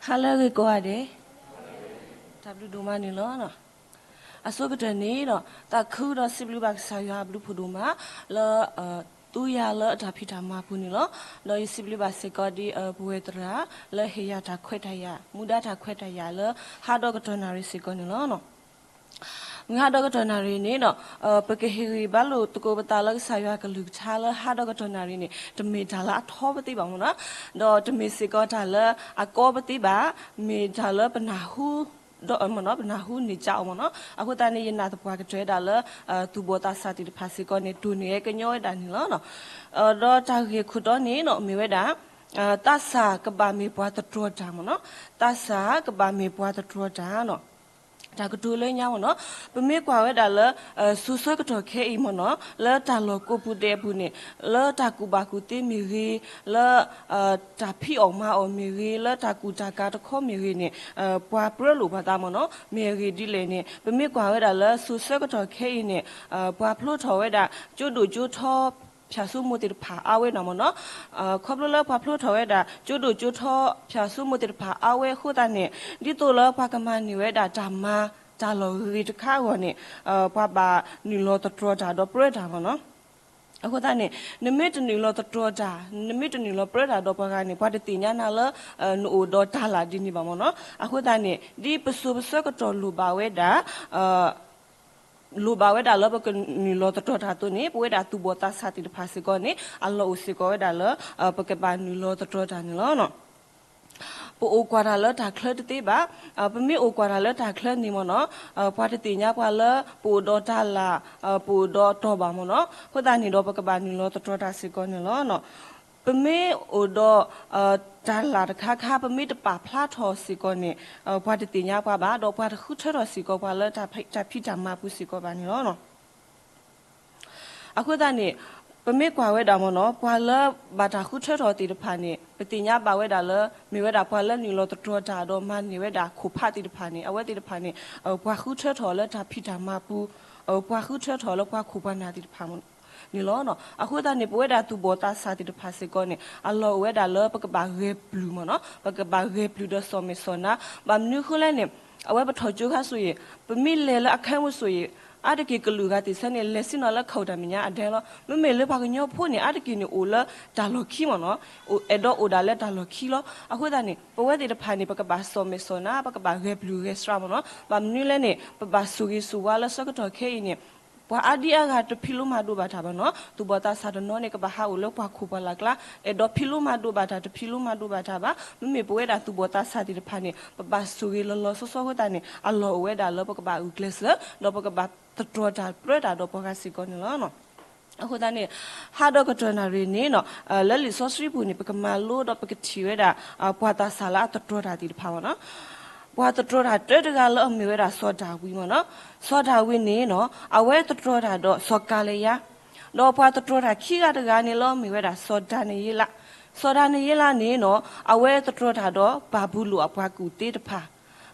ဟါလၢအဂ့ၤကိးဂၤဒဲး, တၢ်ဘျုးဒိၣ်မးန့ၣ်လီၤ. အဆိကတၢၢ်န့ၣ်ဒီး သးခုဒီးစံးဘျုးဘၣ်ကစၢ်ယွၤအဘျုးဖးဒိၣ်မး လၢ သူယၤလၢအတၢ်ဖံးတၢ်မၤပူၤန့ၣ်လီၤ. ဒီးယစံးဘျုးဘၣ်စ့ၢ်ကီးဒ်ပဝဲသရၣ် လၢဟ့ၣ်ယၤတၢ်ခွဲးတၢ်ယာ် မူဒါတၢ်ခွဲးတၢ်ယာ်လၢဟါဒီးကတီၢ်နၣ်ရံၣ်စ့ၢ်ကီးန့ၣ်လီၤ. မုၢ်ဟါဒီးကတီၢ်နၣ်ရံၣ်န့ၣ်ဒီး ပကဟ့ၣ်ဂံၢ်ဘါလိာ်သကိးပသးလၢကစၢ်ယွၤအကလုၢ်ကထါလၢဟါဒီးကတီၢ်နၣ်ရံၣ်န့ၣ် တမ့ၢ်တၢ်လၢအထီပသ့ဘၣ်မ့ၢ်နီၤ, ဒီးတမ့ၢ်စ့ၢ်ကီးတၢ်လၢအကီပသ့ဘၣ်, မ့ၢ်တၢ်လၢပနၢ်ဟူ ဒီးမ့ၢ်နီၤ ပနၢ်ဟူန့ၢ်ကၠးအီၤမ့ၢ်နီၤ. အဃိသတးန့ၣ် ယနာ်သပှၢ်ကတၢၢ်ဝဲဒၣ်လၢ သူၣ်ဘီၣ်သးစၢ်သ့ၣ်တဖၣ်စ့ၢ်ကီးန့ၣ် တိၢ်န့ၢ်ဝဲကညီဝဲဒၣ်န့ၣ်လီၤ. ဒီးတၢ်ဂ့ၢ်ခိၣ်တီန့ၣ်နီၤ မ့ၢ်ဝဲဒၣ် သးစၢ်ကဘၣ်မ့ၢ်ပှၤသတြီၤတၢ်မ့ၢ်နီၤ, သးစၢ်ကဘၣ်မ့ၢ်ပှၤသတြီၤတၢ်နီၤ. တၢ်ကတိၤလၢညါမ့ၢ်နီၤ, ပမ့ၢ်ကွၢ်ဝဲဒၣ်လၢ စိၤဆၢကတီၢ်ခဲအံၤမ့ၢ်နီၤ လၢတၢ်လီၢ်ကိးပူၤဒဲးအပူၤန့ၣ် လၢတၢ်ကူၣ်ဘၣ်ကူၣ်သ့မ့ၢ်ဂ့ၤ, လၢ တၢ်ဖံးအီၣ်မၤအီၣ်မ့ၢ်ဂ့ၤ, လၢတၢ်ကူၣ်တၢ်ကၤတခီမ့ၢ်ဂ့ၤန့ၣ် ပှၤပြၢလိာ်ပှၤသးမ့ၢ်နီၤ. မ့ၢ်အဂ့ၢ်ဒ်လဲၣ်န့ၣ် ပမ့ၢ်ကွၢ်ဝဲဒၣ်လၢစိၤဆၢကတီၢ်ခဲအံၤန့ၣ် ပှၤဖျိထီၣ်ဝဲဒၣ် ကၠိဒိၣ်ကၠိထီ ဖၠၣ်စိမိၤသ့ၣ်တဖၣ်အါဝဲဒၣ်မ့ၢ်နီၤ. ခီဖျိလၢပှၤဖျိထီၣ်ဝဲဒၣ် ကၠိဒိၣ်ကၠိထီ ဖၠၣ်စိမိၤသ့ၣ်တဖၣ်အါဝဲအဃိသတးန့ၣ် ဒ်သိးလၢပှၤကမၤန့ၢ်ဝဲဒၣ်တၢ်မၤ တၢ်လီၢ်ဂ့ၤဂ့ၤတခါအဂီၢ်န့ၣ် ပှၤဘၣ်နုာ်လီၤသတြီၤတၢ်ဒီးပြၢတၢ်မ့ၢ်နီၤ. အဃိသတးန့ၣ် နမ့ၢ်တနုာ်လီၤသတြီၤတၢ် နမ့ၢ်တနုာ်လီၤပြၢတၢ်ဒီးပှၤဂၤန့ၣ် ပှၤတသ့ၣ်ညါနၤလၢ နအိၣ်ဒီးတၢ်လၢ်ဒ်န့ၣ်ဘၣ်မ့ၢ်နီၤ. အဃိသတးန့ၣ် ဒ်ပစိၤပဆၢကတီၢ်လိၣ်ဘၣ်ဝဲဒၣ် လိၣ်ဘၣ်ဝဲဒၣ်လၢပကနုာ်လီၤသတြီၤတၢ်အသိးန့ၣ် ပဝဲဒၣ်သူၣ်ဘီၣ်သးစၢ်သ့ၣ်တဖၣ်စ့ၢ်ကီးန့ၣ် အလီၢ်အိၣ်စ့ၢ်ကီးဝဲဒၣ်လၢ ပကဘၣ်နုာ်လီၤသတြီၤတၢ်န့ၣ်လီၤ. ပအိၣ်ကွၢ်တၢ်လၢတၢ်ချၢတသ့ဘၣ်. ပမ့ၢ်အိၣ်ကွၢ်တၢ်လၢတၢ်ချၢန့ၣ်မ့ၢ်နီၤ ပှၤတသ့ၣ်ညါပှၤလၢ ပအိၣ်ဒီးတၢ်လၢ် ပအိၣ်ဒီးတီၢ်ဘၣ်မ့ၢ်နီၤ. အဃိသတးန့ၣ်ဒီး ပကဘၣ်နုာ်လီၤသတြီၤတၢ်စ့ၢ်ကီးန့ၣ်လီၤ. ပမ့ၢ်အိၣ်ဒီး တၢ်လၢ်တခါခါ ပမ့ၢ်တပာ်ဖျါထီၣ်စ့ၢ်ကီးန့ၣ် ပှၤတသ့ၣ်ညါပှၤဘၣ် ဒီးပှၤတဃုထၢထီၣ်စ့ၢ်ကီးပှၤလၢတၢ်ဖံးတၢ်မၤပူၤစ့ၢ်ကီးဘၣ်န့ၣ်လီၤ. အဃိသတးန့ၣ် ပမ့ၢ်ကွၢ်ဝဲဒၣ်မ့ၢ်နီၤ ပှၤလၢဘၣ်တၢ်ဃုထၢထီၣ်သ့ၣ်တဖၣ်န့ၣ် ပသ့ၣ်ညါဘၣ်ဝဲဒၣ်လၢ မ့ၢ်ဝဲဒၣ်ပှၤလၢနုာ်လီၤသတြီၤတၢ်ဒီးမၤန့ၢ်ဝဲဒၣ်ခိၣ်ဖးသ့ၣ်တဖၣ်န့ၣ် အဝဲသ့ၣ်တဖၣ်န့ၣ် ပှၤဃုထၢထီၣ်လၢတၢ်ဖံးတၢ်မၤပူၤ ပှၤဃုထၢထီၣ်လၢပှၤခိၣ်ပှၤနၢ်သ့ၣ်တဖၣ်န့ၣ်လီၤ. အဃိသတးန့ၣ် ပဝဲဒၣ်သူၣ်ဘီၣ်သးစၢ်သ့ၣ်တဖၣ်စ့ၢ်ကီးန့ၣ် အလီၢ်အိၣ်ဝဲဒၣ်လၢပကဘၣ်ဂဲၤပျုၢ်မ့ၢ်နီၤ ပကဘၣ်ဂဲၤပျုၢ်ဒီးစီၤမဲာ်စီၤနါ ဘၣ်မနုၤဃိလဲၣ်န့ၣ် အဝဲပထီၣ်ကၠိခါဆိၣ်ဂ့ၤ ပမ့ၢ်လဲၤလၢအခါမုၢ်ဆိၣ်ဂ့ၤ အါတက့ၢ်ကလုာ်ဂၤသ့ၣ်ဆၢန့ၣ် လဲၤဆ့ၣ်နီၤလၢခးတၢ်မဲာ်ညါအဒဲလီၤ. မ့မ့ၢ်လၢပှၤကညီဖိန့ၣ် အါတက့ၢ်န့ၣ်အိၣ်လၢတၢ်လီၢ်ခံမ့ၢ်နီၤ အဲၣ်ဒိးအိၣ်ဒၣ်လၢတၢ်လီၢ်ခံလီၤ. အဃိသတးန့ၣ် ပဝဲသ့ၣ်တဖၣ်န့ၣ် ပကဘၣ်စီၤမဲာ်စီၤနါ ပကဘၣ်ဂဲၤပျုၢ်ဂဲၤစှၤမ့ၢ်နီၤ ဘၣ်မနုၤလဲၣ်န့ၣ် ပဘၣ်ဆိၣ်ဂ့ၤဆိၣ်ဝါလၢဆၢကတီၢ်ခဲအံၤန့ၣ် ပှၤအါဒံအါဂၤတဖံးလိမၤဒိးဘၣ်တၢ်ဘၣ်နီၤ သူၣ်ဘီၣ်သးစၢ်တနီၤန့ၣ် ကဘၣ်ဟးအိၣ်လၢပှၤခိၣ်ပှၤလၢ်ကျါ အဲၣ်ဒိးဖံးလိမၤဒိးဘၣ်တၢ် တဖံးလိမၤဒိးဘၣ်တၢ်ဘၣ်. မ့မ့ၢ်ပဝဲဒၣ်သူၣ်ဘီၣ်သးစၢ်သ့ၣ်တဖၣ်န့ၣ် ပဘၣ်ဆိၣ်ဂ့ၤလီၤလီၤဆီဆီအဃိသတးန့ၣ် အလီၢ်အိၣ်ဝဲဒၣ်လၢပကဘၣ်ဂုာ်ကျဲးစၢး ဒီးပကဘၣ်သတြီၤတၢ်ပြၢတၢ်ဒီးပှၤဂၤစ့ၢ်ကီးန့ၣ်လီၤ. အဃိသတးန့ၣ် ဟါဒီးကတီၢ်နၣ်ရံၣ်န့ၣ်နီၤ လၢလံာ်စီဆှံပူၤန့ၣ် ပကမၤလိဒီးပကထံၣ်ဝဲဒၣ် ပှၤသးစၢ်လၢအသတြီၤတၢ်သ့ၣ်တဖၣ်မ့ၢ်နီၤ ပှၤသတြီၤတၢ်တၢတဂၤလၢအမ့ၢ်ဝဲဒၣ်စီၤဒၤဝံးမ့ၢ်နီၤ. စီၤဒၤဝံးန့ၣ်နီၤ အဝဲသတြီၤတၢ်ဒီးစီၤကၤလယါ ဒီးပှၤသတြီၤတၢ်ခံဂၤတဂၤန့ၣ်လၢအမ့ၢ်ဝဲဒၣ်စီၤဒၤနံးယ့လး. စီၤဒၤနံးယ့လးန့ၣ်နီၤ အဝဲသတြီၤတၢ်ဒီးဘၤဘူလိၣ်အပှၤကူၣ်သ့တဖၣ်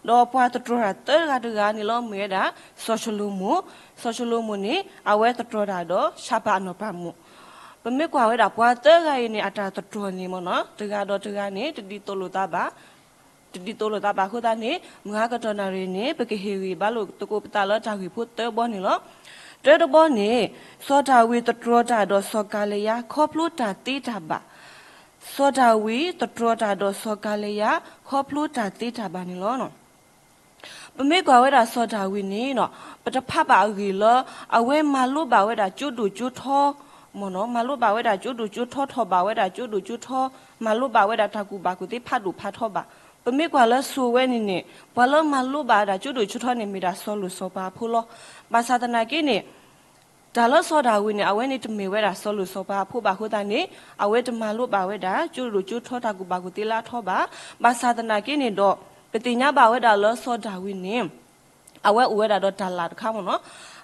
ဒီးပှၤသတြီၤတၢ်သၢဂၤတဂၤန့ၣ်လၢအမ့ၢ်ဝဲဒၣ် စီၤၡလိၤမိၣ်. စီၤၡလိၤမိၣ်န့ၣ် အဝဲသတြီၤတၢ်ဒီးၡၤဖၣ်အနီၢ်ပၤမုၣ်. ပမ့ၢ်ကွၢ်ဝဲဒၣ်ပှၤသၢဂၤအံၤန့ၣ် အတၢ်သတြီၤန့ၣ်မ့ၢ်နီၤ တဂၤဒီးတဂၤန့ၣ် တဒ်သိးလိာ်သးဘၣ် တဒ်သိးလိာ်သးဘၣ်အဃိသတးန့ၣ် မုၢ်ဟါကတီၢ်နၣ်ရံၣ်န့ၣ် ပကဟ့ၣ်ဂံၢ်ဘါလိာ်သကိးပသးလၢတၢ်ဂ့ၢ်ဖိသၢဘီန့ၣ်လီၤ. တၢတဘီန့ၣ် စီၤဒၤဝံးသတြီၤတၢ်ဒီးစီၤကၤလယါ ခီဖျိတၢ်သ့တၢ်ဘၣ်. စီၤဒၤဝံးသတြီၤတၢ်ဒီးစီၤကၤလယါ ခီဖျိတၢ်သ့တၢ်ဘၣ်န့ၣ်လီၤ. ပမ့ၢ်ကွၢ်ဝဲဒၣ်စီၤဒၤဝံးန့ၣ်နီၤ ပတဖးဘၣ်အဂ့ၢ်လၢ အဝဲမၤလိဘၣ်ဝဲဒၣ်ကၠိဒိၣ်ကၠိထီ မ့ၢ်နီၤ မၤလိဘၣ်ဝဲဒၣ်ကၠိဒိၣ်ကၠိထီ ထီၣ်ဘၣ်ဝဲဒၣ်ကၠိဒိၣ်ကၠိထီ မၤလိဘၣ်ဝဲဒၣ်တၢ်ကူၣ်ဘၣ်ကူၣ်သ့ဖးဒိၣ်ဖးထီဘၣ်. ပမ့ၢ်ကွၢ်လၢစိၤဝဲန့ၣ်န့ၣ် ပှၤလၢမၤလိဘၣ်ဝဲဒၣ်ကၠိဒိၣ်ကၠိထီန့ၣ် မ့ၢ်ဒၣ်စီၤလိၣ်စီၤပၤအဖိလီၤ. ဘၣ်ဆၣ်သနာ်က့န့ၣ် တၢ်လၢစီၤဒၤဝံးန့ၣ် အဝဲန့ၣ်တမ့ၢ်ဝဲဒၣ်စီၤလိၣ်စီၤပၤအဖိဘၣ်အဃိသတးန့ၣ် အဝဲတမၤလိဘၣ်ဝဲဒၣ် ကၠိဒိၣ်ကၠိထီတၢ်ကူၣ်ဘၣ်ကူၣ်သ့လၢအထီဘၣ်. ဘၣ်ဆၣ်သနာ်က့န့ၣ်ဒီး ပသ့ၣ်ညါဘၣ်ဝဲဒၣ်လၢစီၤဒၤဝံးန့ၣ် အဝဲအိၣ်ဝဲဒၣ်ဒီးတၢ်လၢ်တခါမ့ၢ်နီၤ.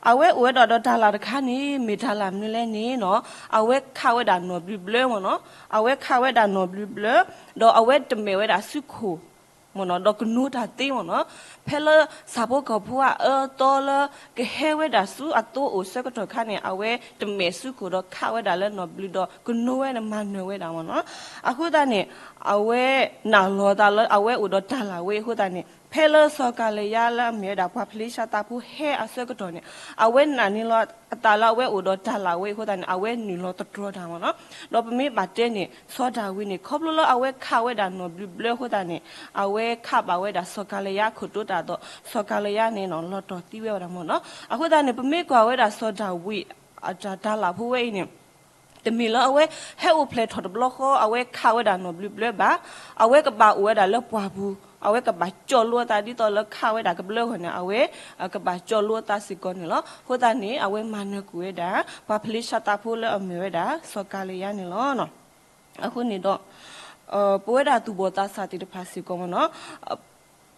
အဝဲအိၣ်ဝဲဒၣ်ဒီးတၢ်လၢ်တခါန့ၣ် မ့ၢ်တၢ်လၢ်မနုၤလဲၣ်န့ၣ်နီၤ အဝဲခးဝဲဒၣ်နီၢ်ဘျုးဘျၢမ့ၢ်နီၤ. အဝဲခးဝဲဒၣ်နီၢ်ဘျုးဘျၢ ဒီးအဝဲတမဲာ်ဝဲဒၣ်ဆူခိၣ် မ့ၢ်နီၤ ဒီးကနိတၢ်သ့မ့ၢ်နီၤ. ဖဲလၢဆၣ်ဖိကီၢ်ဖိအအၢအသီလၢ ကဟဲဝဲဒၣ်ဆူအသိအိၣ်ဆၢကတီၢ်ခါန့ၣ် အဝဲတမဲာ်ဆူခိၣ်ဒီးခးဝဲဒၣ်လၢနီၢ်ဘျုးဒီးကနိဝဲန့ၣ် မၤနၢၤဝဲဒၣ်မ့ၢ်နီၤ. အဃိသတးန့ၣ် အဝဲနာ်လီၤသးလၢအဝဲအိၣ်ဒီးတၢ်လၢ်ဝဲအဃိသတးန့ၣ် ဖဲလၢစီၤကၤလံယါလၢအမ့ၢ်ဝဲဒၣ်ပှၤဖလ့ၡါသးဖိဟဲအဆၢကတီၢ်န့ၣ် အဝဲနာ်န့ၢ်လီၤအသးလၢအဝဲအိၣ်ဒီးတၢ်လၢ်ဝဲအဃိသတးန့ၣ် အဝဲနုာ်လီၤသတြီၤတၢ်မ့ၢ်နီၤ. ဒီးပမ့ၢ်ဘၣ်တဲန့ၣ် စီၤဒၤဝံးန့ၣ် ခီဖျိလၢအဝဲခးဝဲဒၣ်နီၢ်ဘျုးဘျၢအဃိသတးန့ၣ် အဝဲခးဘၣ်ဝဲဒၣ်စီၤကၤလံယါအခိၣ်တိတၢ်ဒီး စီၤကၤလံယါန့ၣ်နီၤ လီၤတီၢ်သံဝဲဒၣ်မ့ၢ်နီၤ. အဃိသတးန့ၣ် ပမ့ၢ်ကွၢ်ဝဲဒၣ်စီၤဒၤဝံး အတၢ်လၢ်ဖိဝဲအံၤန့ၣ် တမ့ၢ်လၢအဝဲဟဲအိၣ်ဖျဲၣ်ထီၣ်တဘျီဃီ အဝဲခးဝဲဒၣ်နီၢ်ဘျုးဘျၢဘၣ်. အဝဲကဘၣ်အိၣ်ဝဲဒၣ်လၢပှၢ်ပူၤ အဝဲကဘၣ်ကၠီၣ်လိအသးဒ်သိးလၢခးဝဲဒၣ်ကဘျၢအဂီၢ်န့ၣ် အဝဲကဘၣ်ကၠီၣ်လိအသးစ့ၢ်ကီးန့ၣ်လီၤ. အဃိသတးန့ၣ် အဝဲမၤနၢၤကွံာ်ဝဲဒၣ် ပှၤဖလ့ၡါသးဖိလၢအမ့ၢ်ဝဲဒၣ် စီၤကၤလံယါန့ၣ်လီၤ. အဃိန့ၣ်ဒီး ပဝဲဒၣ်သူၣ်ဘီၣ်သးစၢ်သ့ၣ်တဖၣ်စ့ၢ်ကီးမ့ၢ်နီၤ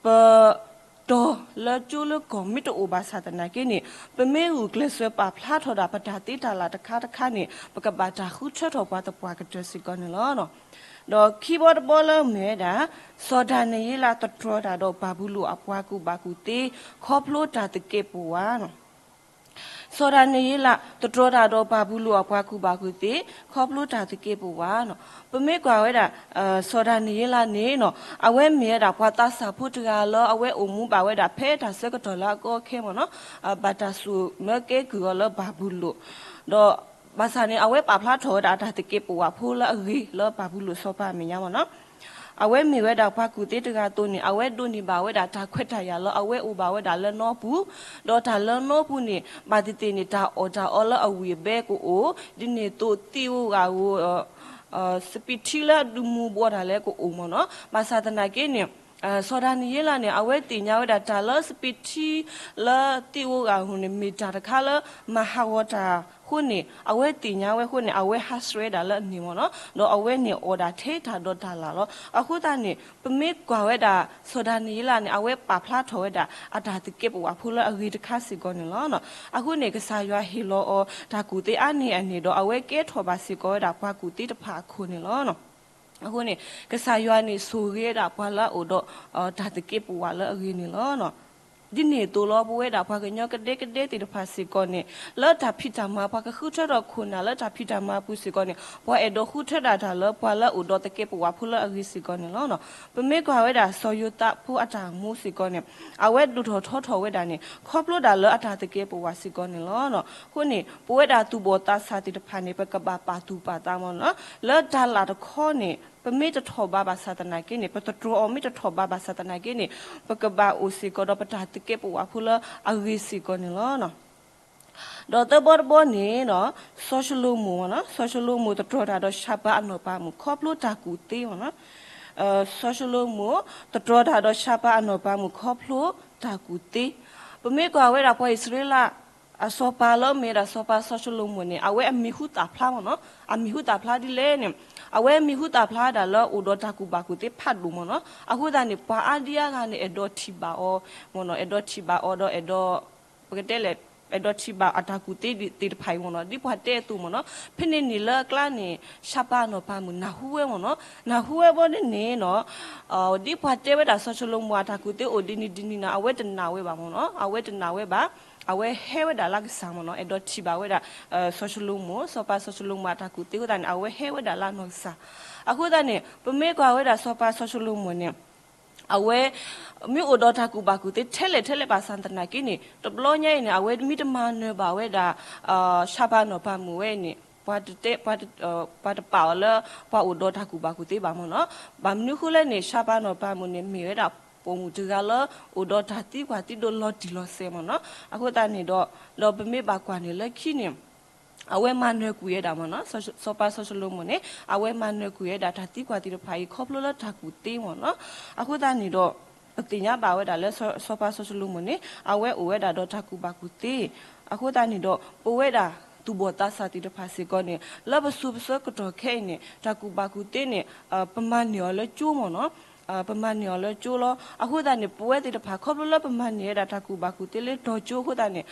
ပတီၢ်လၢကၠိလၢကီၢ်မ့ၢ်တအိၣ်ဘၣ်ဆၣ်သနာ်က့န့ၣ် ပမ့ၢ်ဂုာ်ကျဲးစၢးပာ်ဖျါထီၣ်ဒၣ်ပတၢ်သ့တၢ်လၢ်တခါတခါန့ၣ် ပကဘၣ်တၢ်ဃုထၢထီၣ်ပှၤသပှၢ်ကတၢၢ်စ့ၢ်ကီးန့ၣ်လီၤ. ဒီးခံဘီတဘီလၢအမ့ၢ်ဝဲဒၣ် စီၤဒၤနံးယ့လးသတြီၤတၢ်ဒီးဘၤဘူလိၣ်အပှၤကူၣ်ဘၣ်ကူၣ်သ့ ခီဖျိတၢ်သကဲးပဝး စီၤဒၤနံးယ့လး သတြီၤတၢ်ဒီးဘၤဘူလိၣ်အပှၤကူၣ်ဘၣ်ကူၣ်သ့ ခီဖျိတၢ်သကဲးပဝးနီၤ. ပမ့ၢ်ကွၢ်ဝဲဒၣ် စီၤဒၤနံးယ့လးန့ၣ်နီၤ အဝဲမ့ၢ်ဝဲဒၣ်ပှၤသးစၢ်ဖိတဂၤလၢအဝဲအိၣ်မူဘၣ်ဝဲဒၣ်ဖဲတၢ်ဆၢကတီၢ်လၢအကီအခဲမ့ၢ်နီၤ, ဘၣ်တၢ်စိာ်မၢကဲကုၢ်အီၤလၢဘၤဘူလိၣ်, ဒီးဘၣ်ဆၣ်န့ၣ် အဝဲပာ်ဖျါထီၣ်ဝဲဒၣ်အတၢ်သကဲးပဝးဖိလၢအဂ့ၤလၢဘၤဘူလိၣ်စီၤပၤအမဲာ်ညါမ့ၢ်နီၤ. အဝဲမ့ၢ်ဝဲဒၣ်ပှၤကူၣ်သ့တဂၤအသိးန့ၣ် အဝဲဒိးန့ၢ်ဘၣ်ဝဲဒၣ်တၢ်ခွဲးတၢ်ယာ်လၢအဝဲအိၣ်ဘၣ်ဝဲဒၣ်လၢနီပူၤ, ဒီးတၢ်လၢနီပူၤန့ၣ် ဘၣ်သ့ၣ်သ့ၣ်န့ၣ် တၢ်အီၣ်တၢ်အီလၢအဝံၣ်အဘဲကအိၣ်, ဒ်န့ၣ်အသိးသ့ၣ်ဧိၤဂၣ်ဧိၤ စပံးထံလၢအဒုးမူဘှီးတၢ်လဲၣ်ကအိၣ်မ့ၢ်နီၤ. ဘၣ်ဆၣ်သနာ်က့န့ၣ် စီၤဒၤနံးယ့လးန့ၣ် အဝဲသ့ၣ်ညါဝဲဒၣ်တၢ်လၢစပံးထံလၢသ့ၣ်ဧိၤဂၣ်ဧိၤန့ၣ် မ့ၢ်တၢ်တခါလၢမၤဟးဂီၤတၢ်အဃိန့ၣ် အဝဲသ့ၣ်ညါဝဲအဃိန့ၣ် အဝဲဟးဆှဲးဒၣ်လၢအန့ၣ်မ့ၢ်နီၤ, ဒီးအဝဲန့ၣ်အီၣ်ဒၣ်ထဲတၢ်ဒီးတၢ်လၢ်လီၤ. အဃိသတးန့ၣ် ပမ့ၢ်ကွၢ်ဝဲဒၣ် စီၤဒၤနံးယ့လးန့ၣ် အဝဲပာ်ဖျါထီၣ်ဝဲဒၣ်အတၢ်သကဲးပဝးဖိလၢအဂ့ၤတခါစ့ၢ်ကီးန့ၣ်လီၤ. အဃိန့ၣ် ကစၢ်ယွၤဟ့ၣ်လီၤအီၤတၢ်ကူၣ်သ့အါန့ၢ်အန့ၣ်ဒီး အဝဲကဲထီၣ်ဘၣ်စ့ၢ်ကီးဝဲဒၣ်ပှၤကူၣ်သ့တဖၣ်အခိၣ်န့ၣ်လီၤ. အဃိန့ၣ် ကစၢ်ယွၤန့ၣ်ဆိၣ်ဂ့ၤဝဲဒၣ်ပှၤလၢအအိၣ်ဒီး တၢ်သကဲးပဝးလၢအဂ့ၤန့ၣ်လီၤ. ဒ်န့ၣ်အသိးလီၤ ပဝဲဒၣ်ပှၤကညီကဒဲကဒဲသ့ၣ်တဖၣ်စ့ၢ်ကီးန့ၣ် လၢတၢ်ဖံးတၢ်မၤ ပှၤကဃုထၢထီၣ်ခိၣ်နၢ်လၢတၢ်ဖံးတၢ်မၤအပူၤစ့ၢ်ကီးန့ၣ် ပှၤအဲၣ်ဒိးဃုထၢဒၣ်တၢ်လၢပှၤလၢအအိၣ်ဒီးသကဲးပဝးဖိလၢအဂ့ၤစ့ၢ်ကီးန့ၣ်လီၤ. ပမ့ၢ်ကွၢ်ဝဲဒၣ်စီၤယိၤသးဖိအတၢ်အိၣ်မူစ့ၢ်ကီးန့ၣ် အဝဲဒိၣ်ထီၣ်ထီထီၣ်ဝဲဒၣ်န့ၣ် ခီဖျိဒၣ်လၢအတၢ်သကဲးပဝးစ့ၢ်ကီးန့ၣ်လီၤ. အဃိန့ၣ် ပဝဲဒၣ်သူၣ်ဘီၣ်သးစၢ်သ့ၣ်တဖၣ်န့ၣ် ပကဘၣ်ပာ်သူၣ်ပာ်သးမ့ၢ်နီၤ, လၢတၢ်လၢ်တခီန့ၣ် ပမ့ၢ်တထီၣ်ဘးဘၣ်ဆၣ်သနာ်က့န့ၣ် ပသတြီၤအီၤမ့ၢ်တထီၣ်ဘးဘၣ်ဆၣ်သနာ်က့န့ၣ် ပကဘၣ်အိၣ်စ့ၢ်ကီးဒီးပတၢ်သကဲးပဝးဖိလၢအဂ့ၤစ့ၢ်ကီးန့ၣ်လီၤ. ဒီးသၢဘီတဘီန့ၣ် စီၤၡလိၤမိၣ်မ့ၢ်နီၤ, စီၤၡလိၤမိၣ်သတြီၤတၢ်ဒီးၡၤပၤအနီၢ်ပၤမုၣ်ခီဖျိတၢ်ကူၣ်သ့မ့ၢ်နီၤ. စီၤၡလိၤမိၣ် သတြီၤတၢ်ဒီးၡၤပၤအနီၢ်ပၤမုၣ်ခီဖျိတၢ်ကူၣ်သ့. ပမ့ၢ်ကွၢ်ဝဲဒၣ်ပှၤအံၣ်စရ့လး အစီၤပၤလၢအမ့ၢ်ဝဲဒၣ်စီၤပၤစီၤၡလိၤမိၣ်န့ၣ် အဝဲအမံၤဟူသၣ်ဖျါမ့ၢ်နီၤ, အမံၤဟူသၣ်ဖျါဒ်လဲၣ်န့ၣ် အဝဲမံၤဟူသၣ်ဖျါဒၣ်လၢအိၣ်ဒီးတၢ်ကူၣ်ဘၣ်ကူၣ်သ့ဖးဒိၣ်မ့ၢ်နီၤ. အဃိသတးန့ၣ် ပှၤအါဒံအါဂၤန့ၣ် အဲၣ်ဒိးထံၣ်ဘၣ်အီၤမ့ၢ်နီၤ, အဲၣ်ဒိးထံၣ်ဘၣ်အီၤဒီးအဲၣ်ဒိး ပကတဲလဲၣ် အဲၣ်ဒိးထံၣ်ဘၣ်အတၢ်ကူၣ်သ့သ့ၣ်တဖၣ်အံၤမ့ၢ်နီၤ, ဒ်ပှၤတဲအသိးမ့ၢ်နီၤ, ဖဲန့ၣ်န့ၣ်လၢအကျါန့ၣ် ၡၤပၤအနီၢ်ပၤမုၣ်နၢ်ဟူဝဲမ့ၢ်နီၤ, နၢ်ဟူဝဲဘီန့ၣ်န့ၣ်နီၤ ဒ်ပှၤတဲဝဲဒၣ်စီၤၡလိၤမိၣ်အတၢ်ကူၣ်သ့အိၣ်ဒ်န့ၣ်ဒ်န့ၣ်နီၤ အဝဲတနာ်ဝဲဘၣ်မ့ၢ်နီၤ, အဝဲတနာ်ဝဲဘၣ်, အဝဲဟဲဝဲဒၣ်လၢကစၢ်မ့ၢ်နီၤ, အဲၣ်ဒိးထံၣ်ဘၣ်ဝဲဒၣ် စီၤၡလိၤမိၣ် စီၤပၤစီၤၡလိၤမိၣ်အတၢ်ကူၣ်သ့အဃိသတးန့ၣ် အဝဲဟဲဝဲဒၣ်လၢနီၢ်ကစၢ်. အဃိသတးန့ၣ် ပမ့ၢ်ကွၢ်ဝဲဒၣ်စီၤပၤစီၤၡလိၤမိၣ်န့ၣ် အဝဲ မ့ၢ်အိၣ်ဒီးတၢ်ကူၣ်ဘၣ်ကူၣ်သ့ထဲလဲၣ်ထဲလဲၣ်ဘၣ်ဆၣ်သနာ်က့န့ၣ် တဘျီညါအံၤန့ၣ် အဝဲမ့ၢ်တမၤနၢၤဘၣ်ဝဲဒၣ် ၡၤပၤနီၢ်ပၤမုၣ်ဝဲအံၤန့ၣ် ပှၤတတဲ ပှၤတပာ်အီၤလၢ ပှၤအိၣ်ဒီးတၢ်ကူၣ်ဘၣ်ကူၣ်သ့ဘၣ်မ့ၢ်နီၤ. ဘၣ်မနုၤဃိလဲၣ်န့ၣ် ၡၤပၤနီၢ်ပၤမုၣ်န့ၣ် မ့ၢ်ဝဲဒၣ်ပိာ်မုၣ်တဂၤလၢ အိၣ်ဒီးတၢ်သံကွၢ်သံဒိးလီၤတံၢ်လီၤဆဲးမ့ၢ်နီၤ. အဃိသတးန့ၣ်ဒီး ဒီးပမ့ၢ်ဘၣ်ကွၢ်န့ၣ်လၢခံန့ၣ် အဝဲမၤနၢၤကွံာ်ဝဲဒၣ်မ့ၢ်နီၤ, စီၤပၤစီၤၡလိၤမိၣ်န့ၣ် အဝဲမၤနၢၤကွံာ်ဝဲဒၣ်တၢ်သံကွၢ်သ့ၣ်တဖၣ်အံၤ ခီဖျိလၢတၢ်ကူၣ်သ့မ့ၢ်နီၤ. အဃိသတးန့ၣ်ဒီး ပသ့ၣ်ညါဘၣ်ဝဲဒၣ်လၢစီၤပၤစီၤၡလိၤမိၣ်န့ၣ် အဝဲအိၣ်ဝဲဒၣ်ဒီးတၢ်ကူၣ်ဘၣ်ကူၣ်သ့. အဃိသတးန့ၣ်ဒီး ပဝဲဒၣ်သူၣ်ဘီၣ်သးစၢ်သ့ၣ်တဖၣ်စ့ၢ်ကီးန့ၣ် လၢပစိၤပဆၢကတီၢ်ခဲအံၤန့ၣ် တၢ်ကူၣ်ဘၣ်ကူၣ်သ့န့ၣ် ပမၤန့ၢ်အီၤလၢကၠိမ့ၢ်နီၤ, ပမၤန့ၢ်အီၤလၢကၠိလီၤ. အဃိသတးန့ၣ် ပဝဲသ့ၣ်တဖၣ် ခီဖျိလၢပမၤန့ၢ်ဝဲဒၣ်တၢ်ကူၣ်ဘၣ်ကူၣ်သ့လၢတီၤကၠိအဃိသတးန့ၣ်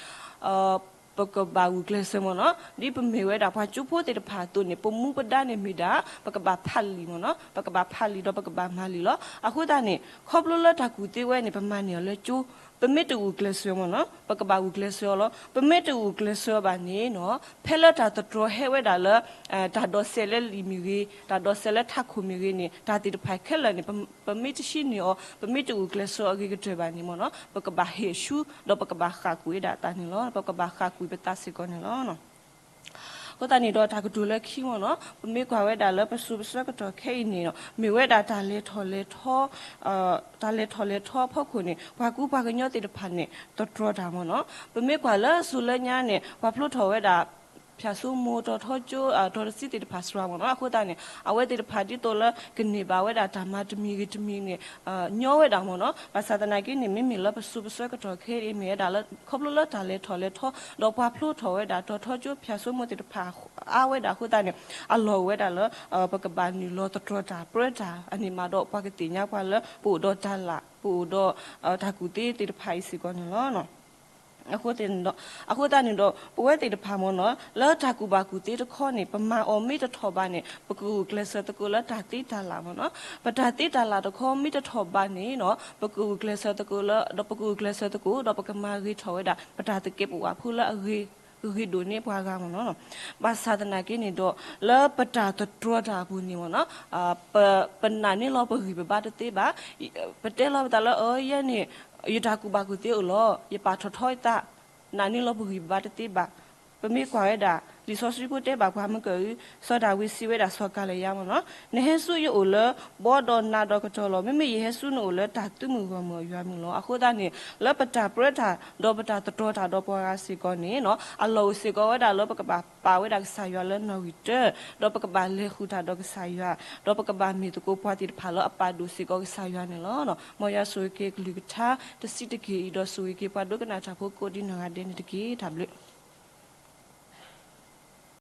ပ ပကဘၣ်ဂုာ်ကျဲးစၢးမ့ၢ်နီၤ. ဒ်ပမ့ၢ်ဝဲဒၣ်ပှၤကၠိဖိသ့ၣ်တဖၣ်အသိးန့ၣ် ပမူပဒါန့ၣ်မ့ၢ်ဒၣ် ပကဘၣ်ဖးလံာ်မ့ၢ်နီၤ, ပကဘၣ်ဖးလံာ်ဒီးပကဘၣ်မၤလံာ်လီၤ. အဃိသတးန့ၣ် ခီဖျိလၢတၢ်ကူၣ်သ့ဝဲန့ၣ် ပမၤန့ၢ်အီၤလၢကၠိ, ပမ့ၢ်တဂုာ်ကျဲးစၢးမ့ၢ်နီၤ ပကဘၣ်ဂုာ်ကျဲးစၢးအီၤလီၤ. ပမ့ၢ်တဂုာ်ကျဲးစၢးအီၤဘၣ်န့ၣ်နီၤ ဖဲလၢတၢ်သတြီၤဟဲဝဲဒၣ်လၢ တၢ်ဒိးစဲးလၢလံာ်မ့ၢ်ဂ့ၤ, တၢ်ဒိးစဲးလၢထးခိၣ်မ့ၢ်ဂ့ၤန့ၣ် တၢ်သ့ၣ်တဖၣ်ခဲလၢာ်န့ၣ် ပမ့ၢ်တဟံးန့ၢ်အီၤ ပမ့ၢ်တဂုာ်ကျဲးစၢးအီၤအဂ့ၤကတၢၢ်ဘၣ်န့ၣ်မ့ၢ်နီၤ ပကဘၣ်ဟ့ၣ်အဆူ ဒီးပကဘၣ်ဃၣ်ကွံာ်ဝဲဒၣ်အသးန့ၣ်လီၤ. ပကဘၣ်ဃၣ်ကွံာ်ပသးစ့ၢ်ကီးန့ၣ်လီၤ. အဃိသတးန့ၣ်ဒီးတၢ်ကတိၤလၢခံမ့ၢ်နီၤ ပမ့ၢ်ကွၢ်ဝဲဒၣ်လၢပစိၤပဆၢကတီၢ်ခဲအံၤန့ၣ် မ့ၢ်ဝဲဒၣ်တၢ်လဲၤထီၣ်လဲၤထီ တၢ်လဲၤထီၣ်လဲၤထီအဖီခိၣ်န့ၣ် ပှၤကူပှၤကညီသ့ၣ်တဖၣ်န့ၣ် သတြီၤတၢ်မ့ၢ်နီၤ. ပမ့ၢ်ကွၢ်လၢစိၤလၢညါန့ၣ် ပှၤဖျိထီၣ်ဝဲဒၣ် ဖၠၣ်စိမိၤ တီၤထီကၠိ တီၤတဆံသ့ၣ်တဖၣ်စှၤမ့ၢ်နီၤ. အဃိသတးန့ၣ် အဝဲသ့ၣ်တဖၣ်ဒ်သိးလၢကန့ၢ်ဘၣ်ဝဲဒၣ်တၢ်မၤတမံၤဂ့ၤတမံၤန့ၣ် ညီဝဲဒၣ်မ့ၢ်နီၤ. ဘၣ်ဆၣ်သနာ်က့န့ၣ် မ့မ့ၢ်လၢပစိၤပဆၢကတီၢ်ခဲအံၤမ့ၢ်ဝဲဒၣ်လၢ ခီဖျိလၢတၢ်လဲၤထီၣ်လဲၤထီ ဒီးပှၤဖျိထီၣ်ဝဲဒၣ် တီၤထီကၠိ ဖၠၣ်စိမိၤသ့ၣ်တဖၣ်အါဝဲဒၣ်အဃိသတးန့ၣ် အလီၢ်အိၣ်ဝဲဒၣ်လၢ ပကဘၣ်နုာ်လီၤသတြီၤတၢ်ပြၢတၢ်အန့ၣ်မးဒီး ပှၤကသ့ၣ်ညါပှၤလၢ ပအိၣ်ဒီးတၢ်လၢ် ပအိၣ်ဒီး တၢ်ကူၣ်သ့သ့ၣ်တဖၣ်အံၤစ့ၢ်ကီးန့ၣ်လီၤ. အဃိသတးန့ၣ်ဒီး ပဝဲသ့ၣ်တဖၣ်မ့ၢ်နီၤ လၢတၢ်ကူၣ်ဘၣ်ကူၣ်သ့တခီန့ၣ် ပမၤအီၤမ့ၢ်တထီၣ်ဘၣ်န့ၣ် ပကဂုာ်ကျဲးစၢးသကိးလၢတၢ်သ့တၢ်လၢ်မ့ၢ်နီၤ. ပတၢ်သ့တၢ်လၢ်တခီမ့ၢ်တထီၣ်ဘၣ်န့ၣ်နီၤ ပကဂုာ်ကျဲးစၢးသကိးလၢ ဒီးပကဂုာ်ကျဲးစၢးသကိး ဒီးပကမၤဂ့ၤထီၣ်ဝဲဒၣ် ပတၢ်သကဲးပဝးဖိလၢအဂ့ၤ ကဂ့ၤဒိၣ်န့ၢ်ပှၤဂၤမ့ၢ်နီၤ. ဘၣ်ဆၣ်သနာ်က့န့ၣ်ဒီး လၢပတၢ်သတြီၤတၢ်အပူၤန့ၣ်မ့ၢ်နီၤ ပနာ်န့ၢ်လီၤပဂံၢ်ပဘါတသ့ဘၣ်. ပတဲလီၤပသးလၢ အၢ ယဲန့ၣ် ယတၢ်ကူၣ်ဘၣ်ကူၣ်သ့အိၣ်လီၤ ယပာ်ထီၣ်ထီယသး နာ်န့ၢ်လီၤပဂံၢ်ပဘါတသ့ဘၣ်. ပမ့ၢ်ကွၢ်ဝဲဒၣ် လံာ်စီဆှံဖိတဲဘၣ်ပှၤမုၢ်ကၢၢ်အံၤ စီၤဒၤဝံးစံးဝဲဒၣ် စီၤကၤလယါမ့ၢ်နီၤ နဟဲဆူယအိၣ်လၢ ဘီဒီးနးဒီးကတီၤလီၤ. မ့မ့ၢ်ယဟဲဆူနအိၣ်လၢတၢ်သုးမုၢ်ဂီၢ်မုၢ်အယွၤမုၢ်လီၤ. အဃိသတးန့ၣ် လၢပတၢ်ပြၢတၢ် ဒီးပတၢ်သတြီၤတၢ်ဒီးပှၤဂၤစ့ၢ်ကီးန့ၣ်နီၤ အလီၢ်အိၣ်စ့ၢ်ကီးဝဲဒၣ်လၢပကဘၣ်ပာ်ဝဲဒၣ်ကစၢ်ယွၤလၢနီၣ်ဂံၢ်တၢ ဒီးပကဘၣ်လဲၤဃုာ်တၢ်ဒီးကစၢ်ယွၤ ဒီးပကဘၣ်မ့ၢ်သကိးပှၤသ့ၣ်တဖၣ်လၢအပာ်ဒိၣ်စ့ၢ်ကီးကစၢ်ယွၤန့ၣ်လီၤ. မ်ယွၤဆိၣ်ဂ့ၤက့ၤကလုၢ်ကထါတဆံးတက့ၢ်အံၤ ဒီးဆိၣ်ဂ့ၤက့ၤပှၤဒိကနၣ်တၢ်ဖိကိးဒံနီၢ်ဂၤဒဲးန့ၣ်တက့ၢ်. တၢ်ဘျုး